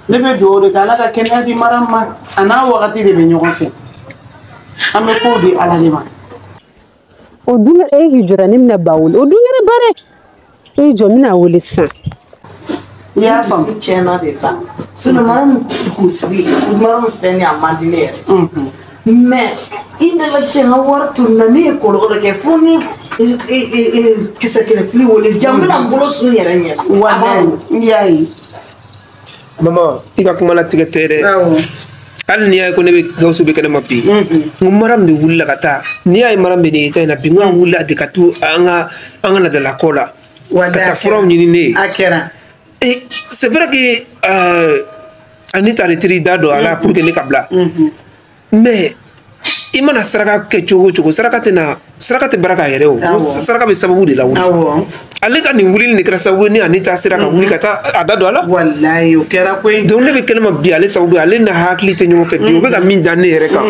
Ne bɛ dugawu de kɛ Ala ka kɛnɛya di Mariam ma, a n'a wagati de bɛ ɲɔgɔn fɛ. An bɛ kow di Ala de ma. O dun e k'i jɔra ne bɛna ba wele, o dun kɛra baara ye. E jɔ n bɛna wele sisan. I y'a faamu. Tiɲɛna de sa. Sinon Mariam k'u sigi, Mariam fɛn ni a man di ne yɛrɛ. Mais i nana cɛ n ka wari tununa, ne ye kɔlɔlɔ kɛ fo ni kisɛ kelen fili wele ja n bɛna n bolo sun yɛrɛ ɲɛ la. Walayi n y'a ye. Mama, i ka kuma latigɛ tɛ dɛ. Hali n'i y'a ye ko ne bɛ Gawusu bɛ kɛnɛ ma bi, n ko Mariam de wulila ka taa. N'i y'a ye Mariam bɛ nin état in na bi, n ko a wulila de ka to an ka laadalako la. Ka taa furaw ɲini ne ye. A kɛra. Et c'est vrai que Anita de tiri da don a la pour que ne ka bila. Mais i mana saraka kɛ cogo o cogo, saraka tɛ baara k'a yɛrɛ o. Saraka bɛ sababu de la wuli. Ale ka nin wulili de kɛra sababu ye ni Anita sera ka wuli ka taa a da don a la. Walayi o kɛra koyi. Donc ne bɛ kɛnɛma bi ale sababu ye, ale n'a hakili tɛ ɲɔgɔn fɛ bi, o bɛ ka min da ne yɛrɛ kan.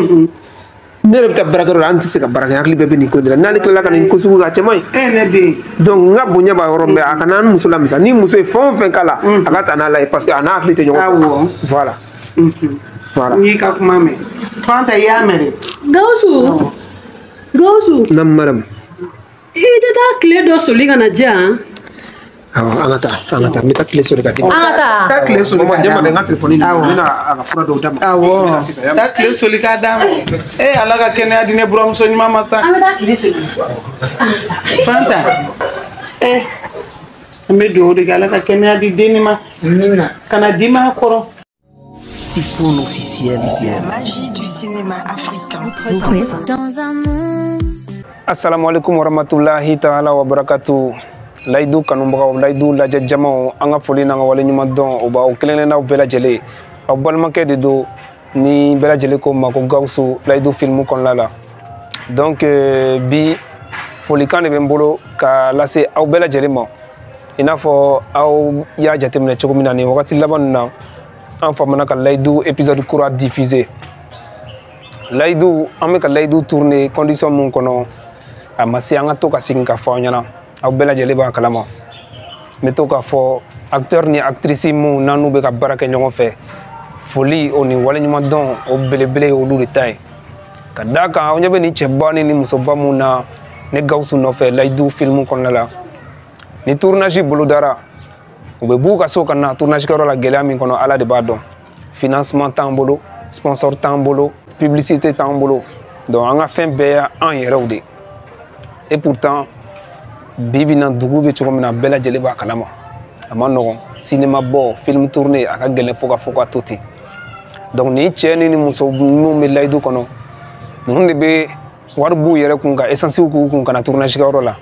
Ne yɛrɛ bɛ taa baarakɛyɔrɔ la, an tɛ se ka baara kɛ, hakili bɛɛ bɛ nin ko in de la. N'ale tilala ka nin ko sugu kɛ, a cɛ man ɲi. Ne den. Donc n ka bonya b'a yɔrɔ bɛɛ, a kana n muso lamisa. Ni muso ye fɛn o fɛn k'a la, a ka taa n'a la ye parce que a n'a hakili tɛ ɲɔgɔn fɛ. Voilà. Voilà. N y'i ka kuma mɛn. Fanta i y'a mɛn dɛ. Gawusu. Gawusu. Naamu Mariam. I tɛ taa tile dɔ soli ka na di yan. Awɔ, an ka taa, an ka taa. N bɛ taa tile soli ka di ma. An ka taa. Taa tile soli ka d'a ma. Mama, n ka telefɔni di. N bɛna a ka fura dɔw d'a ma. Awɔ. Taa tile soli k'a d'a ma. Ee Ala ka kɛnɛya di ne buramuso ɲuman ma sa. An bɛ taa tile soli. Fanta. Ee an bɛ dugawu de kɛ Ala ka kɛnɛya di den ma. Ka na di ma kɔrɔ. Tifoun officiel. La magie du cinéma africain. Dans un monde. Assalamu alaikum warahmatullahi ta'ala wa barakatuh. Layidu kanubagaw, layidu lajɛ jamaw, an ka foli n'an ka waleɲuman dɔn o b'aw kelen n'aw bɛɛ lajɛlen. Aw balimakɛ de don ni bɛɛ lajɛlen ko ma ko Gawusu layidu filimu kɔnɔna la. Donc bi folikan de bɛ n bolo ka lase aw bɛɛ lajɛlen ma. I n'a fɔ aw y'a jateminɛ cogo min na nin wagati laban ninnu na, an famana ka layidu épisode kura diffuser. Layidu, an bɛ ka layidu tourner condition mun kɔnɔ, a ma se an ka to ka segin ka fɔ aw ɲɛna. Aw bɛɛ lajɛlen b'a kalama. N bɛ to k'a fɔ acteur ni actrice mun n'an n'u bɛ ka baara kɛ ɲɔgɔn fɛ, foli o ni waleɲuman dɔn o belebele ye olu de ta ye. Ka d'a kan aw ɲɛ bɛ nin cɛba ni musoba mun na ne Gawusu nɔfɛ layidu filimu kɔnɔna la. Ni tournage bolodara, u bɛ b'u ka so ka na tournage kɛyɔrɔ la gɛlɛya min kɔnɔ, Ala de b'a dɔn. Financement t'an bolo, sponsor t'an bolo, publicité t'an bolo. Donc an ka fɛn bɛɛ y'an yɛrɛw de. Et pourtant bi bi in na dugu bɛ cogo min na, bɛɛ lajɛlen b'a kalama. A ma nɔgɔn, cinéma bɔ, film tourné, a ka gɛlɛn fo ka fɔ ka to ten. Donc nin cɛ ni muso minnu bɛ layidu kɔnɔ, ninnu de bɛ wari b'u yɛrɛ kun ka essence k'u kun ka na tournage kɛyɔrɔ la.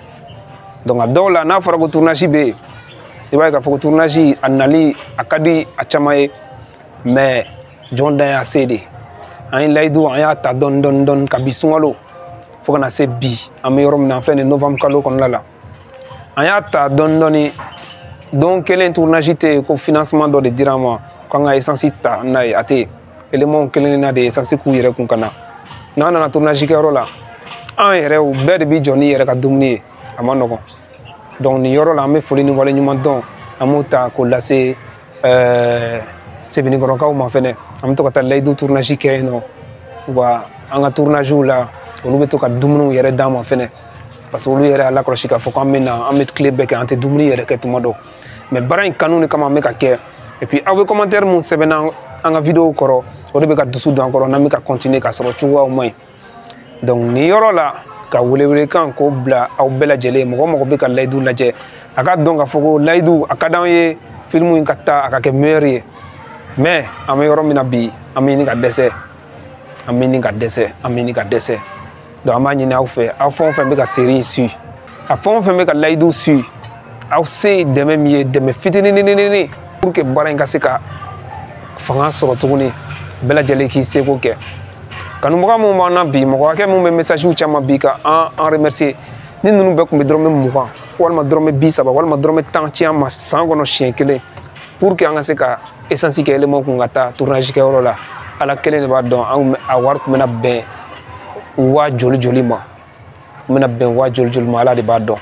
Donc a dɔw la n'a fɔra ko tournage bɛ yen, i b'a ye k'a fɔ ko tournage a nali a ka di a caman ye, mais jɔn dan y'a se de. An ye layidu, an y'a ta dɔɔni dɔɔni dɔɔni kabi sunkalo fo ka na se bi, an bɛ yɔrɔ min na, an filɛ nin novembre kalo kɔnɔna la. An y'a ta dɔɔni dɔɔni, don kelen tournage tɛ yen ko financement dɔ de dira an ma k'an ka essence ta n'a ye, a tɛ yen. Éléments kelen na de essence k'u yɛrɛ kun ka na. N'an nana tournage kɛyɔrɔ la, an yɛrɛ u bɛɛ de bi jɔ n'i yɛrɛ ka dumuni ye, a ma nɔgɔn. Donc nin yɔrɔ la an bɛ foli ni waleɲuman dɔn, an b'o ta k'o lase Sebenikɔrɔkaw ma fɛnɛ. An bɛ to ka taa layidu tournage kɛ yen nɔ, wa an ka tournagew la olu bɛ to ka dumuniw yɛrɛ d'an ma fɛnɛ, parce que olu yɛrɛ y'a lakɔlɔsi k'a fɔ k'an bɛ na, an bɛ tile bɛɛ kɛ, an tɛ dumuni yɛrɛ kɛ tuma dɔw. Mais baara in kanu de kama an bɛ ka kɛ. Et puis aw bɛ commentaire mun sɛbɛn an ka vidéo kɔrɔ, o de bɛ ka dusu don an kɔrɔ n'an bɛ ka continuer k'a sɔrɔ cogoyaw man ɲi. Donc nin yɔrɔ la ka welewelekan k'o bila aw bɛɛ lajɛlen, mɔgɔ o mɔgɔ bɛ ka layidu lajɛ, a ka dɔn k'a fɔ ko layidu a ka d'an ye filimu in ka taa a ka kɛ meilleur ye. Mais an bɛ yɔrɔ min na bi, an bɛ ɲini ka dɛsɛ, an bɛ ɲini ka dɛsɛ, an bɛ ɲini ka dɛsɛ. Donc an b'a ɲini aw fɛ, aw fɛn o fɛn bɛ ka série in suit, a fɛn o fɛn bɛ ka layidu suit, aw se dɛmɛ min ye, dɛmɛ fitinininin pour que baara in ka se ka fanga sɔrɔ tuguni, bɛɛ lajɛlen k'i seko kɛ. Kanubaga minnu b'an na bi, mɔgɔ hakɛ minnu bɛ message caman bi ka an remercier, ni ninnu bɛɛ tun bɛ dɔrɔmɛ 20 walima dɔrɔmɛ 30 walima dɔrɔmɛ 10 ci an ma san kɔnɔ siɲɛ kelen pour que an ka se ka essence kɛ élément kun ka taa tournage kɛyɔrɔ la, Ala kelen de b'a dɔn an a wari tun bɛna bɛn waa joli joli ma, n bɛna bɛn waa joli joli ma, Ala de b'a dɔn.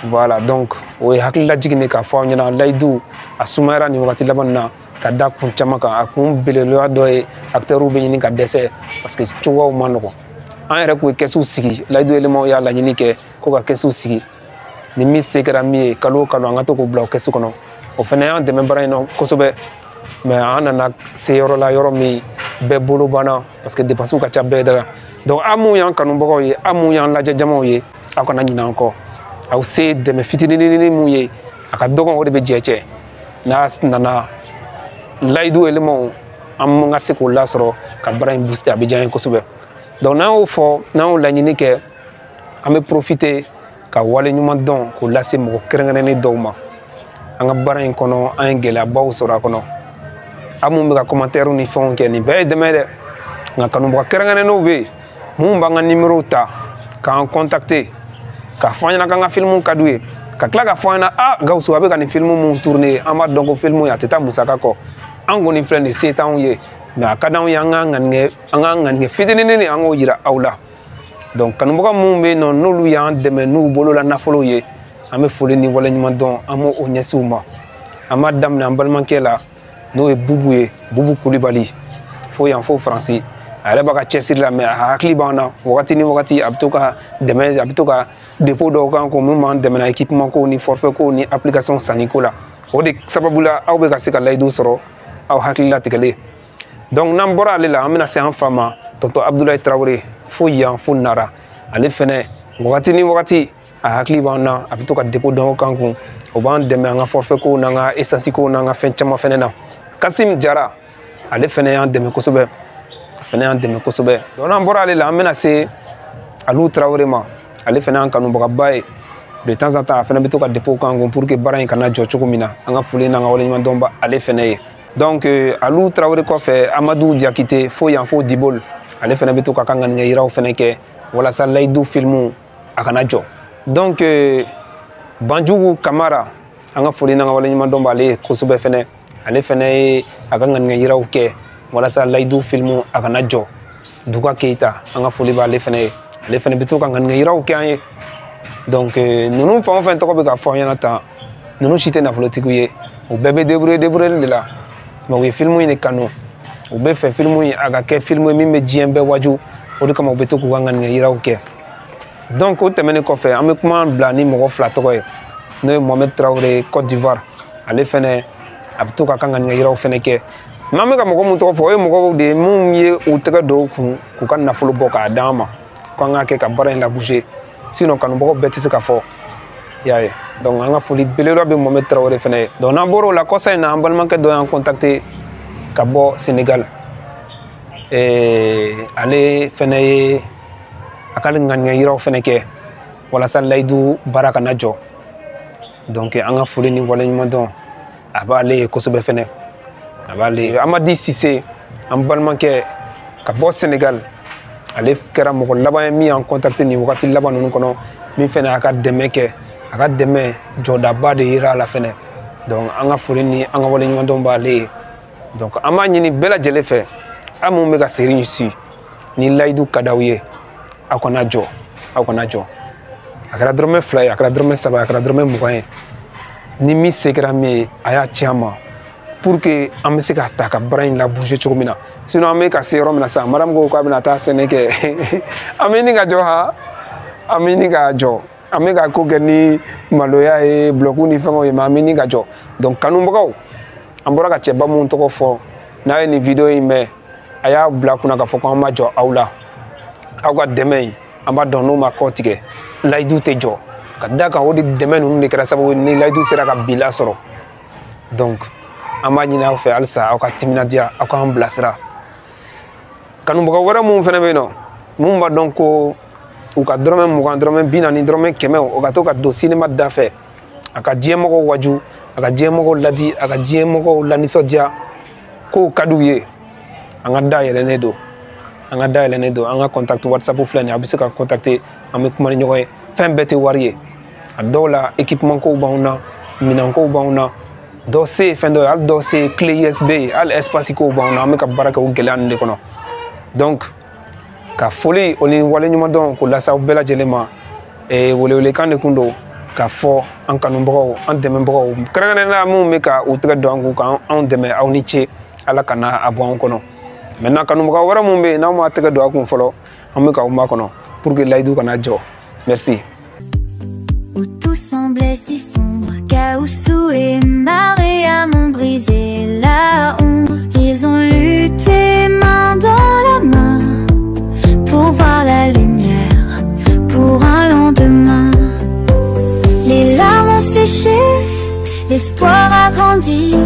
Voilà, donc o ye hakililajigin de k'a fɔ aw ɲɛna, layidu a sumayara nin wagati laban na, Ka da kun caman kan, a kun belebeleba dɔ ye acteurs bɛ ɲini ka dɛsɛ parce que cogoyaw ma nɔgɔn. An yɛrɛ kun ye kɛsiw sigi, Layidu éléments y'a laɲini kɛ ko ka kɛsiw sigi, ni min se kɛra min ye kalo o kalo an ka to k'o bila o kɛsu kɔnɔ. O fana y'an dɛmɛ baara in na kosɛbɛ, mais an nana se yɔrɔ la, yɔrɔ min bɛɛ bolo banna parce que dépenses ka ca bɛɛ da la. Donc aw mun y'an kanubagaw ye, aw mun y'an lajɛ jamaw ye, aw kana ɲinɛ an kɔ. Aw se dɛmɛ fitinin mun ye, a ka dɔgɔn, o de bɛ jɛ cɛ. N'a nana Layidu éléments, an ka se k'o lasɔrɔ ka baara in booster, a bɛ diya an ye kosɛbɛ. Donc n'an y'o fɔ, n'an y'o laɲini kɛ, an bɛ profiter ka wale ɲuman dɔn k'o lase mɔgɔ kɛrɛnkɛrɛnnen dɔw ma. An ka baara in kɔnɔ, an ye gɛlɛyabaw sɔrɔ a kɔnɔ. Aw mun bɛ ka commentaire ni fɛnw kɛ, nin bɛɛ ye dɛmɛ ye dɛ. Nka kanubaga kɛrɛnkɛrɛnnenw bɛ yen mun b'an ka numéro ta k'an contacter, k'a fɔ an ɲɛna k'an ka film ka d'u ye, ka tila k'a fɔ an ɲɛna: "Ah Gawusu, a bɛ ka nin film mun tourner, an b'a dɔn ko film a tɛ taa musaka kɔ. An kɔni filɛ nin, se t'anw ye, mais a ka d'anw ye an k'an ŋaniŋɛ, an k'an ŋaniŋɛ fitinin an k'o yira aw la." Donc kanubaga minnu bɛ yen nɔ, n'olu y'an dɛmɛ n'u bolola nafolo ye, an bɛ foli ni waleɲuman dɔn an b'o ɲɛsin u ma. An b'a daminɛ an balimakɛ la, n'o ye Bubu ye, Bubu Kulibali, fo yan fo Faransi. A yɛrɛ b'a ka cɛsiri la, mais a hakili b'an na wagati ni wagati. A bɛ to ka dɛmɛ, a bɛ to ka dépôt dɔw kan ko min b'an dɛmɛ na équipement ko ni forfait ko ni application sanni ko la. O de sababu la aw bɛ ka se ka layidu sɔrɔ aw hakili latigɛlen. Donc n'an bɔra ale la, an bɛna se an fa ma, tonton Abdoulaye Traoré, fo yan fo Nara. Ale fɛnɛ wagati ni wagati a hakili b'an na, a bɛ to ka dépôt dɔw kan kun, o b'an dɛmɛ an ka forfait ko n'an ka essence ko n'an ka fɛn caman fɛnɛ na. Kasim Jara, ale fɛnɛ y'an dɛmɛ kosɛbɛ, a fɛnɛ y'an dɛmɛ kosɛbɛ. Donc n'an bɔra ale la, an bɛna se Alu Traoré ma. Ale fɛnɛ y'an kanubagaba ye. De temps en temps a fɛnɛ bɛ to ka dépôt kan kun pour que baara in kana jɔ cogo min na. An ka foli n'an ka waleɲuman dɔn ba ale fɛnɛ ye. Donc Alu Traoré kɔfɛ, Amadou Diakité, fo yan fo Dibol, ale fɛnɛ bɛ to ka ka ŋaniŋɛ yiraw fɛnɛ kɛ walasa Layidu film a kana jɔ. Donc Banjugu Kamara, an ka foli n'an ka waleɲuman dɔn b'ale ye kosɛbɛ fɛnɛ. Ale fɛnɛ ye a ka ŋaniŋɛ yiraw kɛ walasa Layidu film a kana jɔ. Duga Keita, an ka foli b'ale fɛnɛ ye, ale fɛnɛ bɛ to ka ŋaniŋɛ yiraw kɛ an ye. Donc ninnu fɛn o fɛn tɔgɔ bɛ ka fɔ an ɲɛna tan, ninnu si tɛ nafolotigiw ye, u bɛɛ bɛ débrouiller de la, mais u ye film in de kanu, u bɛ fɛ film in a ka kɛ film ye min bɛ diɲɛ bɛɛ waju. O de kama u bɛ to k'u ka ŋaniŋɛ yiraw kɛ. Donc o tɛmɛnen kɔfɛ, an bɛ kuma bila ni mɔgɔ fila tɔgɔ ye, n'o ye Mohamed Traoré, Côte d'Ivoire. Ale fɛnɛ a bɛ to k'a ka ŋaniŋɛ yiraw fɛnɛ kɛ. N'an bɛ ka mɔgɔ mun tɔgɔ fɔ, o ye mɔgɔw de ye mun ye u tɛgɛ don u kun k'u ka nafolo bɔ k'a d'an ma ko an k'a kɛ ka baara in labouger. Sinon kanubagaw bɛɛ tɛ se ka fɔ, i y'a ye. Donc an ka foli belebeleba bɛ Mohamed Traoré fɛnɛ ye. Donc n'an bɔra o la, kɔsa in na, an balimakɛ dɔ y'an contacter ka bɔ Sénégal. Ale fɛnɛ ye a ka ŋaniŋɛ yiraw fɛnɛ kɛ walasa Layidu baara kana jɔ. Donc an ka foli ni waleɲuman dɔn a b'ale ye kosɛbɛ fɛnɛ, a b'ale ye. Amadi Sise, an balimakɛ ka bɔ Sénégal, ale kɛra mɔgɔ laban ye min y'an contacter nin wagati laban ninnu kɔnɔ, min fɛnɛ y'a ka dɛmɛ kɛ, a ka dɛmɛ jɔdaba de yira a la fɛnɛ. Donc an ka foli ni an ka waleɲuman dɔn b'ale ye. Donc an b'a ɲini bɛɛ lajɛlen fɛ, aw mun bɛ ka série in suit, ni Layidu ka d'aw ye, aw kana jɔ, aw kana jɔ. A kɛra dɔrɔmɛ 2 ye, a kɛra dɔrɔmɛ 3 ye, a kɛra dɔrɔmɛ 20 ye, ni min se kɛra min ye, a y'a ci an ma pour que an bɛ se ka ta ka baara in labouger cogo min na. Sinon an bɛ ka se yɔrɔ min na sisan, madame ko k'a bɛna taa sɛnɛ kɛ, an bɛ ɲini ka jɔ ha, an bɛ ɲini ka jɔ. An bɛ ka ko kɛ ni maloya ye, bulɔku ni fɛngɛw ye, mais an bɛ ɲini ka jɔ. Donc kanubagaw, an bɔra ka cɛba mun tɔgɔ fɔ, n'a ye nin vidéo in mɛn, a y'a bila kunna k'a fɔ ko an ma jɔ aw la. Aw ka dɛmɛ in, an b'a dɔn n'o ma kɔ tigɛ, Layidu tɛ jɔ. Ka da kan, o de dɛmɛ ninnu de kɛra sababu ye ni Layidu sera ka bi lasɔrɔ. Donc an b'a ɲini aw fɛ halisa, aw ka timinadiya, aw k'an bilasira. Kanubaga wɛrɛ mun fɛnɛ bɛ yen nɔ, mun b'a dɔn ko u ka dɔrɔmɛ 20, dɔrɔmɛ 40, dɔrɔmɛ 100, o ka to ka don sinima da fɛ, a ka diɲɛmɔgɔw waju, a ka diɲɛmɔgɔw ladi, a ka diɲɛmɔgɔw lanisɔndiya, kow ka d'u ye, an ka da yɛlɛnnen don, an ka da yɛlɛnnen don. An ka contact WhatsApp filɛ nin ye, a bɛ se ka contacter, an bɛ kuma ni ɲɔgɔn ye. Fɛn bɛɛ tɛ wari ye, a dɔw la équipement kow b'anw na, minɛn kow b'anw na, dɔ se ye fɛn dɔ ye, hali dɔ se ye clé USB ye, hali espace kow b'anw na. An bɛ ka baara kɛ o gɛlɛya ninnu de kɔnɔ. Donc ka foli o ni waleɲuman dɔn k'o lase aw bɛɛ lajɛlen ma. Welewelekan de kun don. K'a fɔ an kanubagaw, an dɛmɛbagaw, kɛrɛnkɛrɛnnenya la minnu bɛ ka u tɛgɛ don an kun k'an anw dɛmɛ, aw ni ce. Ala kana a bɔ an kɔnɔ. Maintenant, kanubaga wɛrɛ minnu bɛ yen, n'aw m'a tɛgɛ don a kun fɔlɔ, an bɛ k'aw makɔnɔ pour que layidu kana jɔ. Merci. Où tout semblait si sombre, Gaoussou et Mariam ont brisé la ombre. Ils ont lutté main dans la main pour voir la lumière, pour un lendemain. Les larmes ont séché, l'espoir a grandi.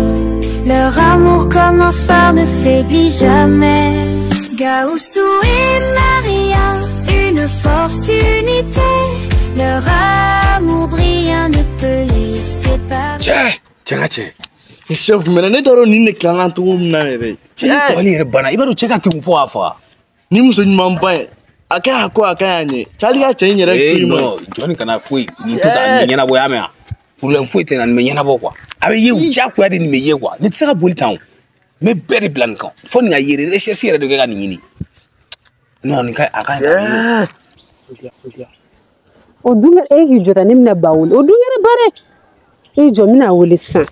Leur amour comme un phare ne faiblit jamais. Gaoussou et Mariam, une force d'unité. Leur amour brillant ne peut les séparer. Cɛ, cɛ ka cɛ. Chef, mɛnɛ ne t'a dɔn nin de tilan cogo min na yɛrɛ. Cɛ dabali yɛrɛ banna, i b'a dɔn cɛ ka kegun fo k'a faga. Ni muso ɲumanba ye, a ka ɲi a ko a ka ɲi a ɲɛ. Cɛ hali ka cɛ in yɛrɛ to yen. Non, jɔnni kana foyi nin to tan, nin ɲɛnabɔ, y'a mɛn wa? Problème foyi tɛ na, nin bɛ ɲɛnabɔ quoi. A bɛ ye o diyagoya de, nin bɛ ye quoi. Nin tɛ se ka boli tan o. N bɛ bɛɛ de bila nin kan. Fo nin ka ye recherche yɛrɛ de kɛ ka nin ɲini. Non, nin ka a ka ɲi. O dun kɛra e k'i jɔ tan, ne bɛna ba wele. O dun kɛra baara ye. E jɔ, n bɛna wele sisan.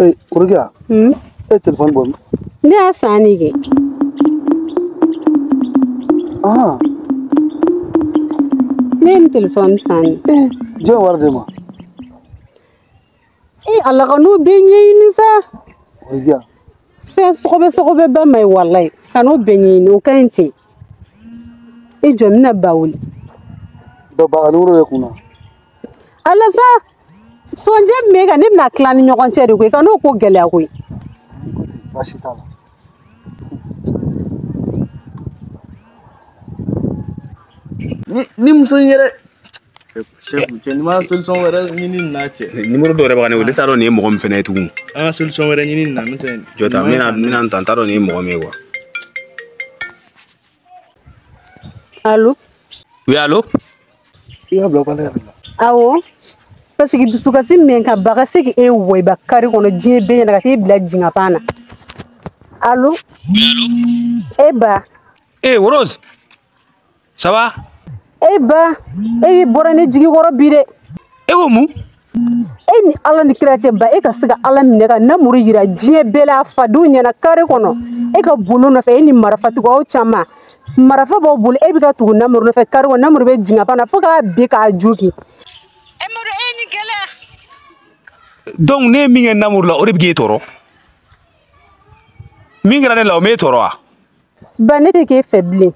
Ee, Orokiya. E ye telefɔni bɔ min? Ne y'a san de kɛ. Ne ye nin telefɔni san de. Ee, jɔn ye wari d'e ma? Ee, Ala ka n'o bɛɛ ɲɛɲini sa. Orokiya. Fɛn sɔgɔbɛ sɔgɔbɛ ba ma ye walayi. Ka n'o bɛɛ ɲɛɲini, o ka ɲi ten. E jɔ, n bɛna ba wele. Dɔ ba ka nimoro bɛ kun na. Ala sa, sɔnjɛ min b'e kan, ne bɛna tila ni ɲɔgɔn cɛ de koyi, ka n'o ko gɛlɛya koyi. Baasi t'a la. Ni muso in yɛrɛ. Chef, cɛ nin ma solution wɛrɛ ɲini nin na cɛ. Numéro dɔ yɛrɛ bɛ ka ne wele, ne t'a dɔn nin ye mɔgɔ min fɛnɛ ye tugun. An ka solution wɛrɛ ɲini nin na, n'o tɛ. Jɔ ta, n bɛna n ta, n t'a dɔn nin ye mɔgɔ min ye quoi. Allo? Oui, allo? I y'a bila k'ale yɛrɛ la. Awɔ. Parce que dusukasi min kan ba ka se k'e wɔyiba kari kɔnɔ diɲɛ bɛɛ ɲɛna ka t'e bila jingapan na. Allo? Oui, allo? E ba. Eh, Rose. Ça va? E ba, e bɔra ne jigi kɔrɔ bi dɛ. E ko mun? E ni Ala ni kira cɛ ba, e ka se ka Ala minɛ ka namuru yira diɲɛ bɛɛ la, a fadenw ɲɛna kari kɔnɔ. E ka bolo nɔfɛ, e ni marafatigiw aw caman. Marafa b'aw bolo, e bɛ ka tugu namuru nɔfɛ kari kɔnɔ, namuru bɛ jingapan na fo k'a bin k'a jogi. E Madu, e ni gɛlɛya. Donc ne ye min kɛ namuru la, o de bɛ k'e tɔɔrɔ. Min kɛra ne la, o m'e tɔɔrɔ wa? Ba, ne tɛ k'e fɛ bilen.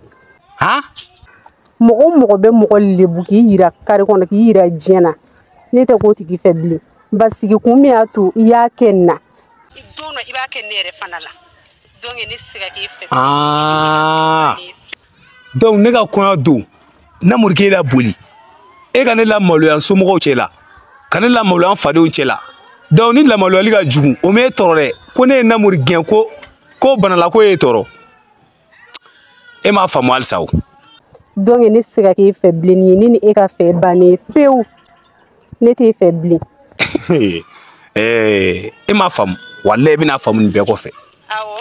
Han? Mɔgɔ o mɔgɔ bɛ mɔgɔ lebu k'i yira kari kɔnɔ, k'i yira diɲɛ na, ne tɛ k'o tigi fɛ bilen. Basigi kun min y'a to i y'a kɛ nin na, don dɔ i b'a kɛ ne yɛrɛ fana la. Donc ne tɛ se ka k'e fɛ. Ah. Donc ne ka kɔɲɔ don, namuru k'e la boli, e ka ne lamaloya n somɔgɔw cɛ la, ka ne lamaloya n fadenw cɛ la. Donc ni lamaloyali ka jugu, o m'e tɔɔrɔ dɛ. Ko ne ye namuru gɛn ko banala ko e tɔɔrɔ. E m'a faamu halisa o. Donc ne tɛ se ka k'e fɛ bilen, nin ye ne ni e ka fɛ bannen ye pewu. Ne t'e fɛ bilen. E m'a faamu, walayi e bɛna faamu nin bɛɛ kɔfɛ. Awɔ.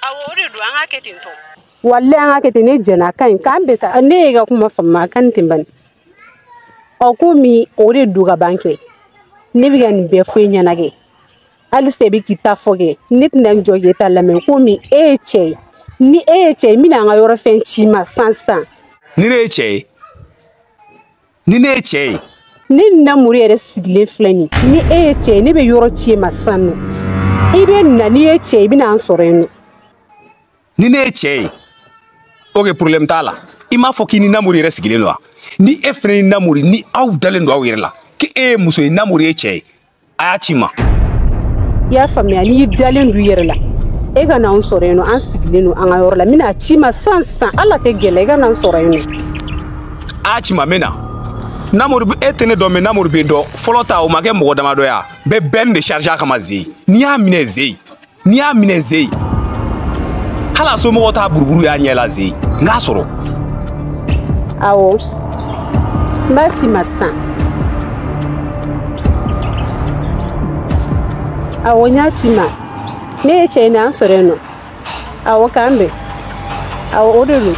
Awɔ, o de don, an k'a kɛ ten tɔ. Walayi an k'a kɛ ten, ne jɛnna, a ka ɲi, k'an bɛ taa. Ne y'e ka kuma faamu, a ka ɲi ten bani. Ɔ komi o de don ka ban kɛ, ne bɛ ka nin bɛɛ fɔ e ɲɛna kɛ. Halisa i bɛ k'i ta fɔ kɛ, ne tɛna n jɔ k'e ta lamɛn komi e ye cɛ ye. Ni e ye cɛ ye, n bɛna an ka yɔrɔ fɛn ci i ma sisan sisan. Ni ne ye cɛ ye, ni ne ye cɛ ye. Ne ni Namuru yɛrɛ sigilen filɛ nin ye. Ni e ye cɛ ye, ne bɛ yɔrɔ ci e ma sisan nɔ. I bɛ na, n'i ye cɛ ye, i bɛna an sɔrɔ yen nɔ. Ni ne ye cɛ ye, ok, problème t'a la. I m'a fɔ k'i ni Namuru yɛrɛ sigilen don wa? Ni e fɛnɛ ni Namuru, ni aw dalen don aw yɛrɛ la, k'e ye muso ye, Namuru ye cɛ ye, a y'a ci n ma. I y'a faamuya, n'i dalen don i yɛrɛ la, e ka n'anw sɔrɔ yen nɔ, an sigilen don an ka yɔrɔ la. N bɛna ci ma sisan sisan, Ala tɛ gɛlɛya, i ka n'an sɔrɔ yen nɔ. A y'a ci ma, n bɛ na. Namuru, e tɛ ne dɔn, mais Namuru bɛ n dɔn. Fɔlɔ ta, o ma kɛ mɔgɔ damadɔ ye wa? N bɛ bɛɛ de charger a kama ze. N'i y'a minɛ ze, n'i y'a minɛ ze, hali a somɔgɔw t'a buruburu y'a ɲɛ la ze, n k'a sɔrɔ. Awɔ, n b'a ci ma sisan. Awɔ, n y'a ci ma. Ne ye cɛ ye, n'an sɔrɔ yen nɔ. Awɔ, k'an bɛn. Awɔ, o de don.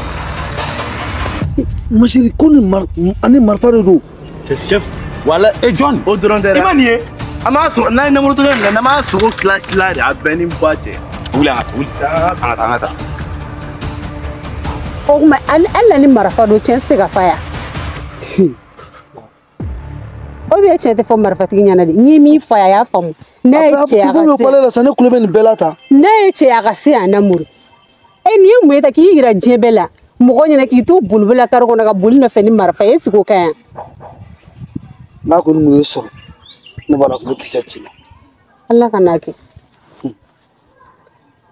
Ma chérie, ko ni mar ani marifa de don. Cɛ chef wala. E John. O dɔrɔn tɛ dɛ. I ma nin ye. An b'a sɔrɔ n'a ye namuru tɔgɔ in n'an b'a sogo tila tila de a bɛɛ ni ba cɛ. Wuli an ka taa wuli. An ka taa an ka taa. O tuma hali na ni marifa don cɛ tɛ se ka fa yan. O bɛ cɛ tɛ fɔ marifatigi ɲɛna de. N'i m'i fa a y'a faamu. Ne ye cɛ a ka se. La sa ne kulo bɛ nin bɛɛ la tan. Ne ye cɛ a ka se yan Namori. E nin ye mun ye ta k'i yira diɲɛ bɛɛ la. Mɔgɔ ɲɛna k'i to boliboli la kari kɔnɔ ka boli nɔfɛ ni marifa ye, e sigi o kan yan. N'a kɔni mun ye sɔrɔ, ne b'a dɔn a tun bɛ kisɛ ci la. Ala ka n'a kɛ.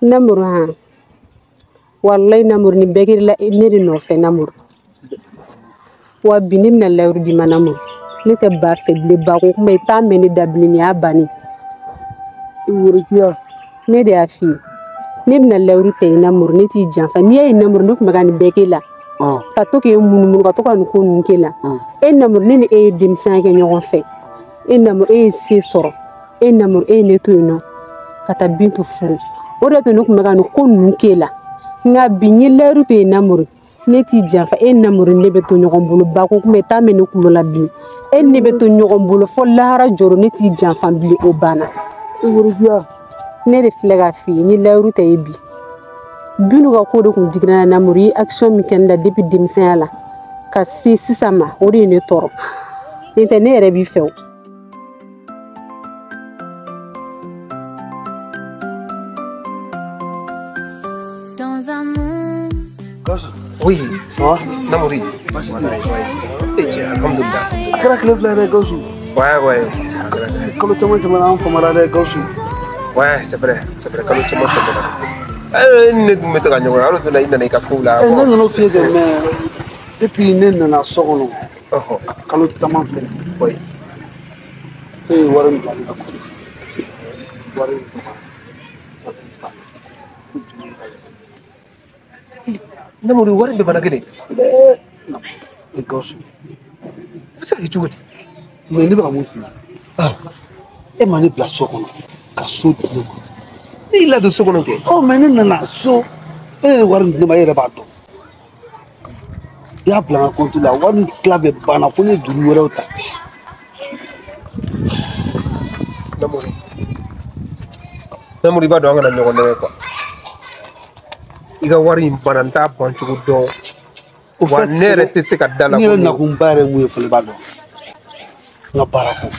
Namori han. Walayi Namori nin bɛɛ kɛra la ne de nɔfɛ Namori. Wa bi ne bɛna layiru d'i ma Namori. Ne tɛ ba fɛ bilen ba ko kuma i t'a mɛn ne da bilen nin y'a bannen. Worokiya. Ne de y'a f'i ye. Ne bɛna layiru ta i Namori ne t'i janfa n'i y'a ye Namori ne tun bɛ ka nin bɛɛ k'e la. Ka to k'e munumunu ka to ka nin ko ninnu k'e la. E Namori ne ni e ye denmisɛnya kɛ ɲɔgɔn fɛ. E Namori e ye se sɔrɔ. E Namori e ye ne to yen nɔ ka taa Bintu furu. O de y'a to ne tun bɛ ka nin ko ninnu k'e la. Nka bi n ye layiru ta i Namori ne t'i janfa e Namori ne bɛ to ɲɔgɔn bolo ba ko kuma i t'a mɛn ne kulo la bilen. E ne bɛ to ɲɔgɔn bolo fo lahara jɔrɔ ne t'i janfa bilen o banna. Worokiya. Ne de filɛ k'a f'i ye n ye layiru ta ye bi. Binu ka ko de kun digira na Namori i ye action min kɛ ne la depuis denmisɛnya la ka se sisan ma o de ye ne tɔɔrɔ. Nin tɛ ne yɛrɛ b'i fɛ o. Dans un monde. Oui, ça va? Namori. Eh, alhamdulillah. A kɛra tile fila yɛrɛ Gawusu. Ouais, ouais. Kalo caman tɛmɛna an famana dɛ Gawusu. Ouais, c'est vrai, c'est vrai. Kalo caman tɛmɛna. Eh, ne dun bɛ to ka ɲɔgɔn ye, hali o donna i nana i ka kow la. Eh, ne nana o f'i ye kɛ mais depuis ne nana so kɔnɔ. Kalo caman filɛ. Oui. E ye wari min bila ne ka compte. Wari in banna. Namori wari bɛɛ banna kelen. Eh, Gawusu. A bɛ se ka kɛ cogo di? Mais ne bɛ ka mun f'i ye? E ma ne bila so kɔnɔ ka so di ne ma. Ne y'i ladon so kɔnɔ kɛ. Ɔ mais ne nana so e ye wari min di ne ma e yɛrɛ b'a dɔn. I y'a bila n ka compte la wari in tila bɛɛ banna fo ne ye juru wɛrɛw ta. Namori. Namori i b'a dɔn an kana ɲɔgɔn nɛgɛ quoi. I ka wari in banna n t'a ban cogo dɔn. Wa ne yɛrɛ tɛ se ka da la. Ne yɛrɛ nakunba yɛrɛ mun ye fɔlɔ i b'a dɔn. N ka baara ko.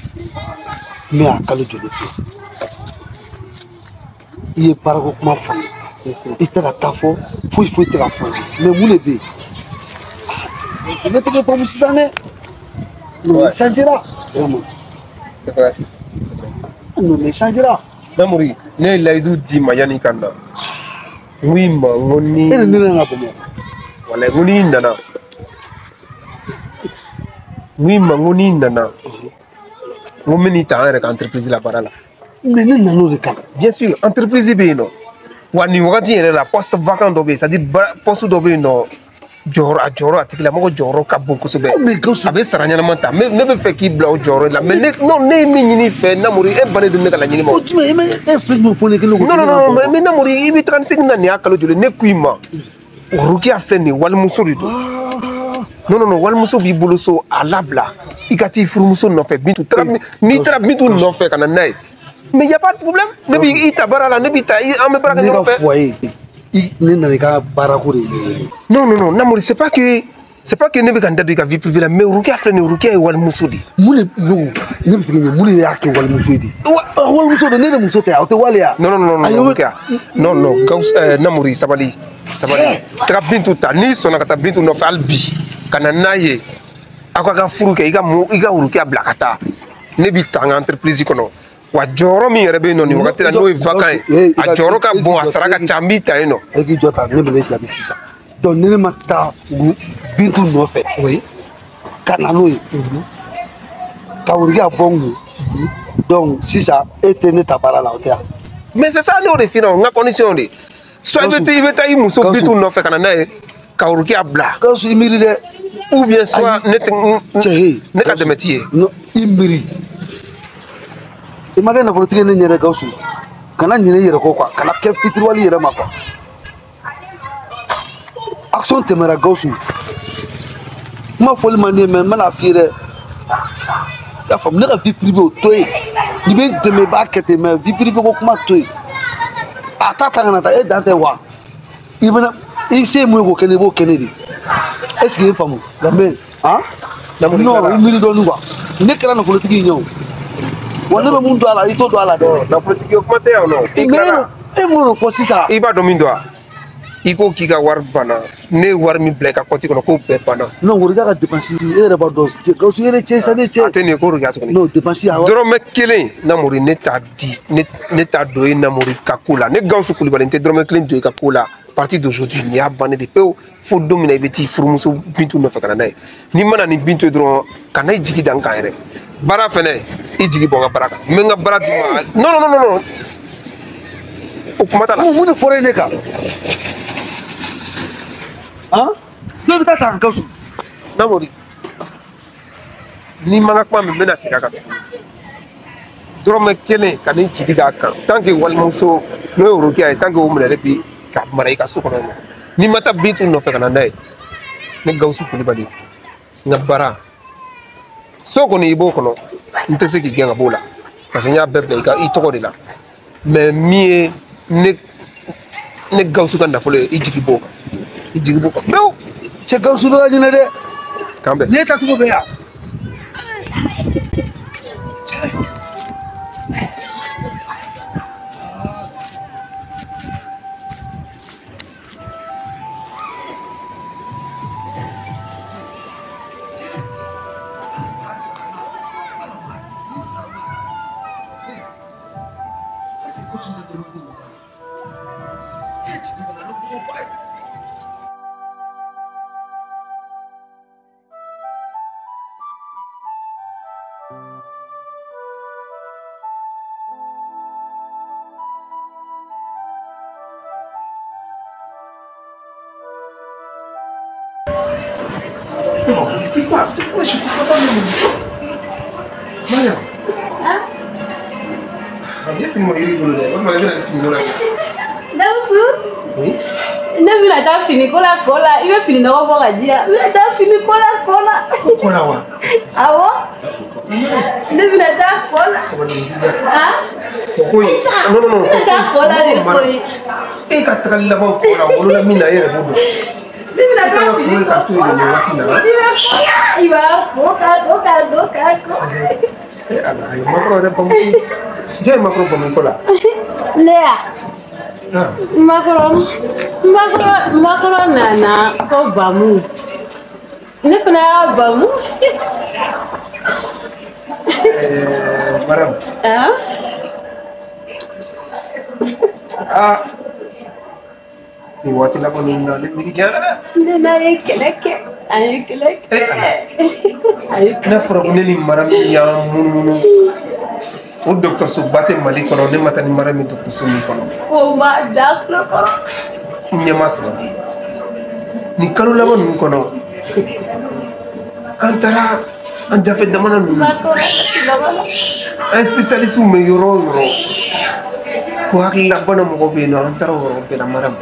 Ne y'a kalo joli f'i ye. I ye baarako kuma fɔ n ye. I tɛ ka taa fɔ foyi foyi tɛ ka fɔ n ye mais mun de bɛ yen? Ne tɛ k'e faamu sisan dɛ. Non mais changera vraiment. C'est vrai. Non mais changera. Namori ne ye layidu d'i ma yanni i ka na. N ko i ma n ko ni. E ni ne nana Bamakɔ. Walayi n ko n'i nana. N ko i ma n ko n'i nana. N ko n bɛ n'i ta an yɛrɛ ka entreprise la baara la. Mais ne nana o de kama. Bien sûr, entreprise bɛ yen nɔ. Wa nin wagati yɛrɛ la poste vacant dɔ bɛ yen c'est à dire poste dɔ bɛ yen nɔ jɔyɔrɔ a jɔyɔrɔ a tigilamɔgɔ jɔyɔrɔ ka bon kosɛbɛ. A bɛ sara ɲɛnama ta ne bɛ fɛ k'i bila o jɔyɔrɔ la mais ne non ne ye min ɲini i fɛ Namori e bannen don ne ka laɲini ma. O jumɛn e ma e filɛ jumɛn fɔ ne kelen ko. Non non non mais Namori i bɛ taga ni segin na nin y'a kalo joli ne ko i ma Rokiya filɛ nin ye walimuso de don. Non non non walimuso b'i bolo so a labila i ka t'i furumuso nɔfɛ Bintu n'i taara Bintu nɔfɛ ka na n'a ye. Mais y a pas de problème. Ne b'i ta baara la ne b'i ta an bɛ baara kɛ ɲɔgɔn fɛ. Ne ka foyer ne nana i ka baarako de ɲɛɲini. Non non non Namori c'est pas que ne bɛ ka n da don i ka vie privée la mais Rokiya filɛ nin ye Rokiya ye walimuso de ye. Mun de ne ne bɛ fɛ k'i ɲininka mun de y'a kɛ walimuso ye de? Walimuso don ne de muso tɛ aw tɛ waleya. Non non non non Rokiya non non Gawusu Namori sabali sabali taga Bintu ta n'i sɔnna ka taa Bintu nɔfɛ hali bi ka na n'a ye aw ka furu kɛ i ka Rokiya bila ka taa ne b'i ta n ka entreprise kɔnɔ. Wa jɔyɔrɔ min yɛrɛ bɛ yen nɔ nin wagati la n'o ye vacant ye a jɔyɔrɔ ka bon a sara ka ca n b'i ta yen nɔ. E k'i jɔ tan ne bɛ ne jaabi sisan donc ni ne ma taa Bintu nɔfɛ. Oui. Ka na n'o ye. Ka Rokiya bɔ n kun. Donc sisan e tɛ ne ta baara la o tɛ yan. Mais c'est ça ne y'o de f'i ɲɛna o n ka condition de soit i bɛ taa i muso Bintu nɔfɛ ka na n'a ye ka Rokiya bila. Gawusu i miiri dɛ. Ou bien soit ne tɛ ne ka dɛmɛ t'i ye. Non i miiri. I ma kɛ nafolotigi ye ne ɲɛ dɛ Gawusu kana ɲinɛ i yɛrɛ kɔ quoi kana kɛ fitiriwale yɛrɛ ma quoi action tɛmɛra Gawusu Kuma fɔli man di ye mais n bɛna f'i ye dɛ. I y'a faamu, ne ka vie privée o to yen. N'i bɛ n dɛmɛ i b'a kɛ ten mais vie privée ko kuma to yen. A ta ta kana taa e dan tɛ wa. I bɛna i se ye mun ye k'o kɛ ne i b'o kɛ ne de. Est ce que i ye n faamu? Mais han? Non, i miiri dɔɔnin quoi. Ne kɛra nafolotigi ye o. Wa ne bɛ mun don a la i t'o don a la dɛ. Nafolotigi o kuma tɛ yan nɔ. Mais e m'o fɔ sisan. I b'a dɔn min don wa? I ko k'i ka wari banna, ne ye wari min bila i ka kɔnti kɔnɔ k'o bɛɛ banna. Non, Worokiya ka dépense e yɛrɛ b'a dɔn Gawusu e yɛrɛ cɛ sa ne cɛ. A tɛ nin ye ko Worokiya tuguni. Non, dépense awɔ. Dɔrɔmɛ kelen Namori ne t'a di, ne t'a don e Namori ka ko la. Ne Gawusu Kulubali n tɛ dɔrɔmɛ kelen don i ka ko la. À partir d'aujourd'hui nin y'a bannen de pewu. Fo don min na i bɛ t'i furumuso Bintu nɔfɛ ka na n'a ye. N'i ma na ni Bintu ye dɔrɔn ka na i jigi da n kan yɛrɛ. Baara fɛnɛ i jigi bɔ n ka baara kan. N bɛ n ka baara d'i ma. Non non non non. O kuma t'a la. Mun de fɔra e ne kan? Han? Ne bɛ taa ta Gawusu. Namori, n'i ma n ka kuma mɛn n bɛna segin a kan tuguni. Dɔrɔmɛ kelen ka n'i jigi d'a kan tant que walimuso n'o ye Worokiya ye tant que o minɛlen bi ka mara i ka so kɔnɔ yen nɔ. N'i ma taa Bintu nɔfɛ ka na n'a ye, ne Gawusu Kulubali n ka baara so kɔni i b'o kɔnɔ n tɛ se k'i gɛn ka b'o la parce que n y'a bɛɛ bila i ka i tɔgɔ de la mais min ye ne Gawusu ka nafolo ye i jigi b'o kan. I jigi b'o kan pewu. Cɛ Gawusu bɛ ka ɲinɛ dɛ. K'an bɛn. Ne taacogo bɛ yan. C'est quoi? Pourquoi je comprends pas même. Mariam. Hein? Viens filmer moi, il rigole. Moi, je vais filmer là. Gawusu? Oui. Ne bɛna taa fini ko la kɔ la, i bɛ fini nɔgɔ bɔ ka di yan. N bɛna taa fini ko la kɔ la. Kɔ la wa? Awɔ. Ne bɛna taa kɔ la. Han? Ko in. Non non non. N bɛna taa kɔ la de koyi. E ka tagali laban kɔ la, wolola min na e yɛrɛ b'o dɔn. Ne bɛna taa fini ko kɔ la. Ji bɛ kɔ la. I b'a ko ka ko ka ko ka ko. Eh ala, a ye makɔrɔ yɛrɛ bamu. Jɔn ye makɔrɔ bamu ko la? Ne ya. Makɔrɔ nana ko bamu. Ne fana y'a bamu. Mariam. Han? Ah. Nin waati laban ninnu na ne miiri janyara dɛ. Ne n'a ye kɛlɛ kɛ. A ye kɛlɛ kɛ. N'a fɔra ko ne ni Mariam y'an munumunu o dɔgɔtɔrɔsoba tɛ Mali kɔnɔ ne ma taa ni Mariam ye dɔgɔtɔrɔso min kɔnɔ. Ko ma da tulo kɔrɔ. N ɲɛ ma sɔrɔ. Nin kalo laban ninnu kɔnɔ an taara an jafɛ jamana ninnu. An spécialiste bɛ yɔrɔ o yɔrɔ ko hakililabana mɔgɔ bɛ yen nɔ an taara o yɔrɔ bɛɛ la Mariam.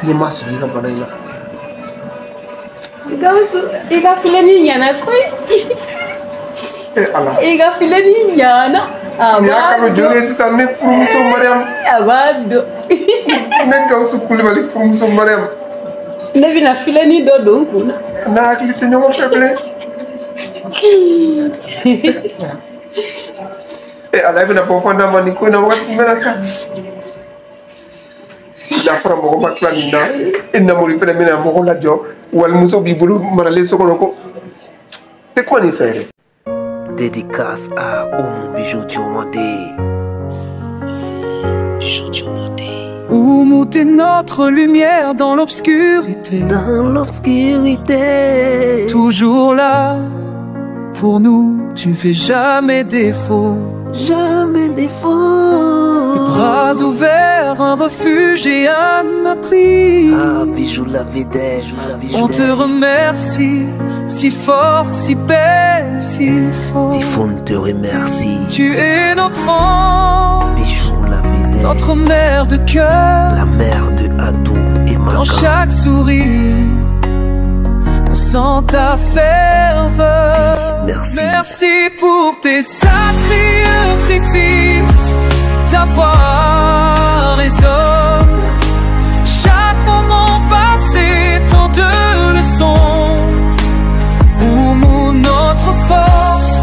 Ɲɛ ma sɔrɔ i ka bana in na. Gawusu, i ka filɛli ɲɛna koyi. Eh Ala. I ka filɛli ɲɛna. A Nin y'a b'a kalo joli ye sisan ne furumuso Mariam. A b'a dɔn. Ne Gawusu Kulubali furumuso Mariam. Ne bɛna filɛli dɔ don n kun na. N'a hakili tɛ ɲɔgɔn fɛ bilen. Eh Ala, e bɛna bɔ fɔ n'a ma nin ko in na wagati jumɛn na sa? N'a fɔra mɔgɔ ma tila nin na, e Namori fɛnɛ bɛna mɔgɔ lajɔ walimuso b'i bolo maralen so kɔnɔ ko tɛ kuma nin fɛ yɛrɛ. Dédicace à Oumou Bijou Diomandé. Bijou Diomandé. Oumou, t'es notre lumière dans l'obscurité. Dans l'obscurité. Toujours là pour nous, tu ne fais jamais défaut. Jamais défaut. Les bras ouverts, un refuge et un abri. Ah, Bijou la vedette. On te remercie, si forte, si belle, si forte. Typhon te remercie. Tu es notre ange, Bijou la vedette. Notre mère de cœur, la mère de Adou et Makan. Dans chaque sourire, on se sens ta ferveur. Merci. Merci pour tes sacrifices, ta foi résonne. Chaque moment passé, tant de leçons. Oumou, notre force,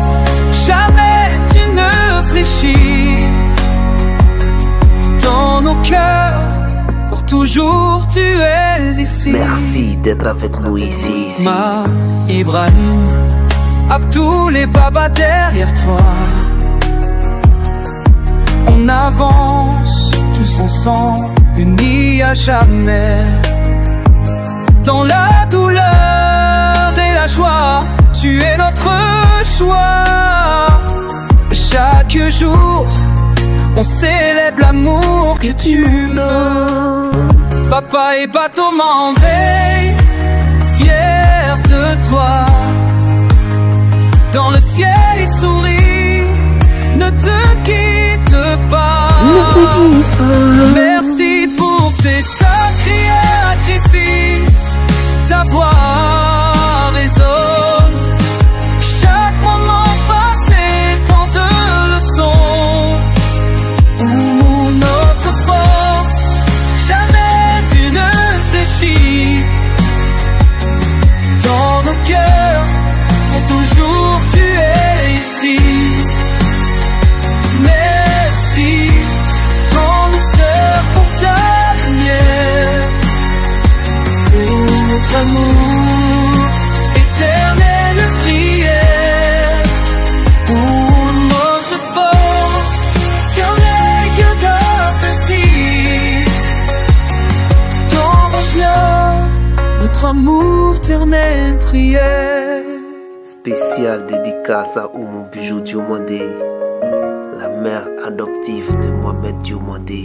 jamais tu ne fléchis. Dans nos cœurs, pour toujours tu es ici. Merci d'être avec nous ici, ici. Ma Ibrahim, Abdoul et Baba derrière toi. On avance tous ensemble, unis à jamais. Dans la douleur et la joie, tu es notre choix. Chaque jour, on célèbre l'amour que tu me donnes. Papa et bateau m'en veille, fier de toi. Dans le ciel, il sourit, ne te quitte pas. Merci pour tes sacrifices, ta voix résonne. Chaque moment passé, tant de leçons. Où notre force, jamais tu ne fléchis. Dans nos cœurs, pour toujours tu es ici. Merci, grande sœur, pour ta lumière. Pour notre amour, éternelle prière. Pour notre force, notre amour, éternelle prière. Spéciale dédicace à Oumou Bijou Diomandé, la mère adoptive de Mohamed Diomandé.